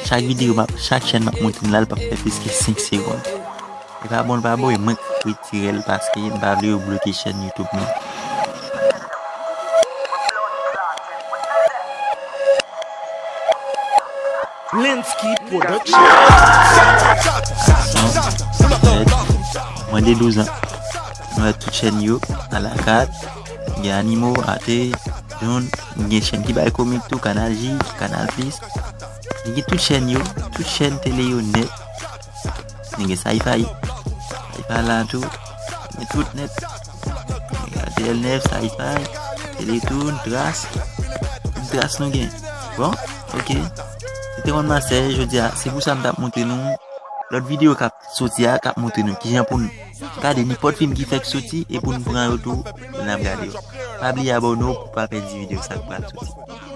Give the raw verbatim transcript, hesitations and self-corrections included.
Chak videyo m ap, chak chèn m ap montre n la, l p ap fè plis ke senk segonn. E pa bon, l pa bon, e mwen k retire l paske m pa vle yo bloke chèn YouTube mwen. Lensky Production. Mwen de douz an. Mwen tout chèn yo, alakat, gen Animo, Ate, John, gen chèn ki bay komik tou, Kanal J, Kanal Plis. Gen tout chèn yo, tout chèn tele yo nèt. Gen Sci-Fi. Sci-Fi la tou. Gen tout nèt. Gen R T L nèf, Sci-Fi, Teletoon, Tras. Tout Tras nou gen. Bon, ok. Se te Ron Marcel, jodi a, se pou sa m t ap montre nou. Lòt videyo k ap soti a, k ap montre nou kijan pou n gade nenpòt fim ki fèk soti e pou n pran yo tou, pou n ap gade yo. Pa bliye abòne w pou w pa pèdi videyo sa k pral soti.